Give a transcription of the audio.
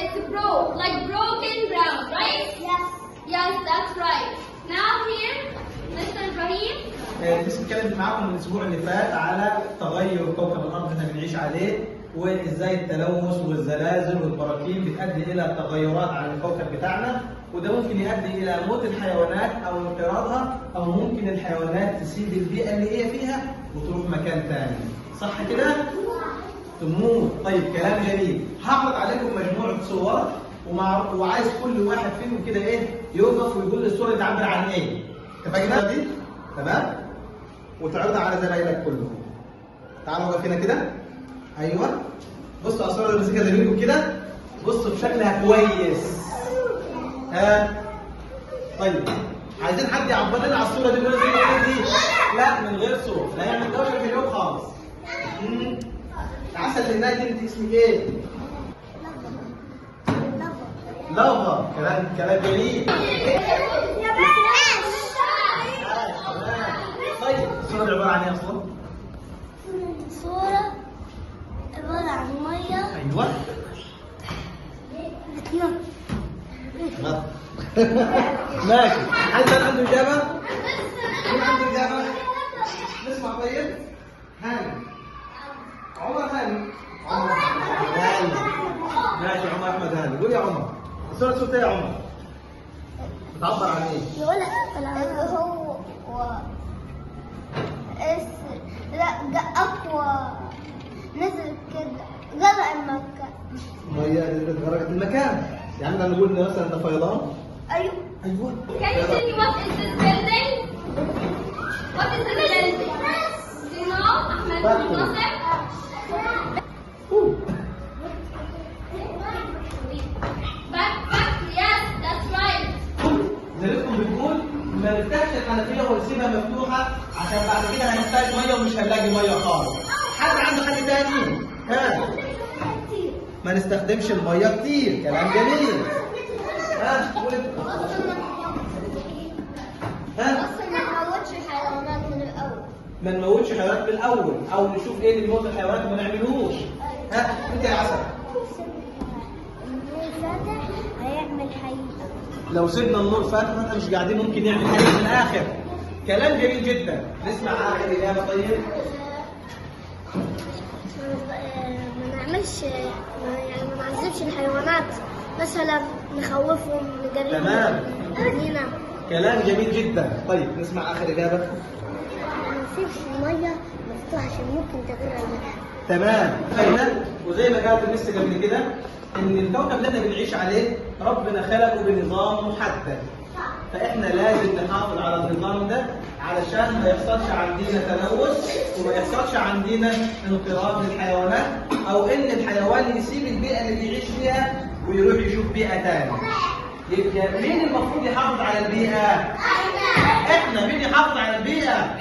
it's broke, like broken ground, right? Yes. Yes, that's right. Now here, Mr. Ibrahim. لسه اتكلمت معاكم الاسبوع اللي فات على تغير كوكب الارض اللي احنا بنعيش عليه، وازاي التلوث والزلازل والبراكين بتؤدي الى تغيرات على الكوكب بتاعنا، وده ممكن يؤدي الى موت الحيوانات او انقراضها، او ممكن الحيوانات تسيب البيئة اللي هي فيها وتروح مكان ثاني. صح كده؟ تموت. طيب كلام جميل. هعرض عليكم مجموعة صور وعايز كل واحد فيكم كده ايه يوقف ويقول لي الصورة دي تعبر عن ايه. اتفقنا دي؟ تمام؟ وتعرضها على زمايلك كلهم. تعالوا وقف هنا كده. ايوه. بصوا على الصورة اللي ماسكها زميلكم كده. بصوا في شكلها كويس. ها؟ طيب عايزين حد يعبر لنا على الصورة دي ويقول لنا دي؟ لا من غير صوت، لا يعمل دوشه في اليوم خالص. العسل اللي هناك دي انت اسمك ايه؟ لافا. كلام جميل. طيب الصورة دي عبارة عن ايه اصلا؟ صورة عبارة عن مية. ايوه. بتنط. ماشي. حد عنده إجابة؟ مين عنده إجابة؟ نسمع. طيب هاني. عمر هاني. عمر هاني. ماشي عمر أحمد هاني. قول يا عمر. الصورة صورة ايه يا عمر؟ بتعبر عن ايه؟ يقولها هو اس لا اقوى نزل كده غرق المكان. مية نزلت غرقت المكان. يعني احنا نقول مثلا ده فيضان. ايوه ايوه. Can you tell me what is this building? What is this building? Do you know, Ahmed Muntasir? Back, yes, that's right. زميلتكم بتقول ما نفتحش الحنفية ونسيبها مفتوحة عشان بعد كده هنحتاج مية ومش هنلاقي مية خالص. حد عنده حل تاني؟ ها؟ ما نستخدمش المية كتير. كلام جميل. ها؟ قول انت. ها؟ اصلا ما نموتش الحيوانات من الاول. ما نموتش حيوانات من الاول، او نشوف ايه اللي بيموت الحيوانات وما نعملوش. ها؟ انت يا عسل. النور فاتح هيعمل حقيقة. لو سيبنا النور فاتح واحنا مش قاعدين ممكن يعمل حاجة في الاخر. كلام جميل جدا. نسمع اخر اجابه. طيب ما نعملش يعني ما نعذبش الحيوانات، مثلا نخوفهم نجريهم. تمام. نجرينا. كلام جميل جدا. طيب نسمع اخر اجابه. ما نسيبش المية مفتوحة عشان ممكن تغرق المكان. تمام. وزي ما قالت المس قبل كده ان الكوكب اللي احنا بنعيش عليه ربنا خلقه بنظام محدد، فاحنا لازم نحافظ على النظام ده علشان ما يحصلش عندنا تلوث وما يحصلش عندنا انقراض للحيوانات، او ان الحيوان يسيب البيئة اللي بيعيش فيها ويروح يشوف بيئة ثانية. يبقى مين المفروض يحافظ على البيئة؟ احنا. مين يحافظ على البيئة؟